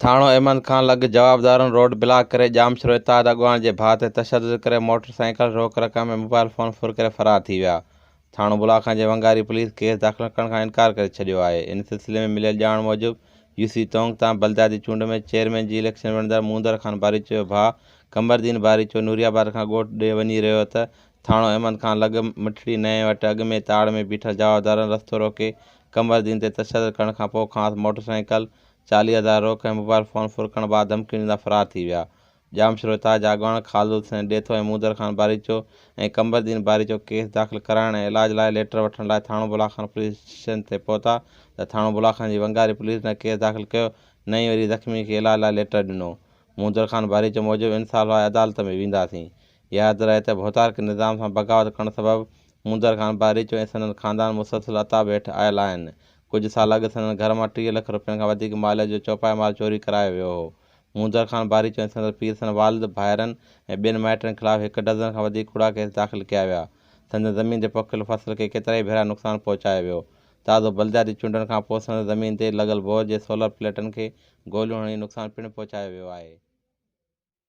ٿاڻو احمد خان لڳ جوابدارن road block ڪري ڄامشورو اتحاد اڳواڻ جي ڀاء تي تشدد ڪري موٽر سائيڪل، روڪ رقم ۽ موبائل فون ڦر ڪري فرار ٿي ويا. ٿاڻو بلا خان جي ونگاري پوليس ڪيس داخل ڪرڻ کان انڪار ڪري ڇڏيو آهي. ان سلسلي ۾ مليل ڄاڻ موجب يو سي تونگ تان بلدياتي چونڊ ۾ چيئرمين جي اليڪشن وڙهندڙ موندر خان باريچو جو ڀاء قمبردين باريچو نوري آباد کان ڳوٺ ڏي وڃي رهيو ته ٿاڻو احمد خان لڳ مٺڙي نئين وٽ اڳ ۾ تاڙ ۾ بيٺل جوابدارن رستو روڪي قمبردين تي تشدد ڪرڻ کانپوء کانئس موٽر سائيڪل، 40 هزار روڪ ۽ موبائل فون ڦر ڪرڻ بعد ڌمڪيون ڏيندا فرار ٿي ويا. ڄامشورو اتحاد جا اڳواڻ خالد حسين ڏيٿو ۽ موندر خان باريچو ۽ قمبر دين باريچو ڪيس داخل ڪرائڻ ۽ علاج لاء ليٽر وٺڻ لاء ٿاڻو بلا خان پوليس اسٽيشن تي پهتا ته ٿاڻو بلا خان جي ونگاري پوليس نه ڪيس داخل ڪيو نه ئي وري زخمي کي علاج لاء ليٽر ڏنو. موندر خان باريچو موجب انصاف لاء عدالت ۾ وينداسين. ياد رهي ته ڀوتارڪي نظام سان بغاوت ڪرڻ سبب موندر خان باريچو ۽ سندن خاندان مسلسل عتاب هيٺ آيل آهن. ڪجهه سال اڳ سندن گهر مان 30 لک رپين کان وڌيڪ ماليت جو چوپايو مال چوري ڪرايو ويو هو. موندر خان باريچو ۽ سندس پيرسن والد، ڀائرن ۽ ٻين مائٽن خلاف هڪ ڊزن کان وڌيڪ ڪوڙا ڪيس داخل ڪيا ويا. سندن زمين تي پوکيل فصل کي ڪيترائي ڀيرا نقصان پهچايو ويو. تازو بلدياتي چونڊن کانپوء سندس زمين تي لڳل بور جي سولر پليٽن کي گوليون هڻي نقصان پڻ پهچايو ويو آهي.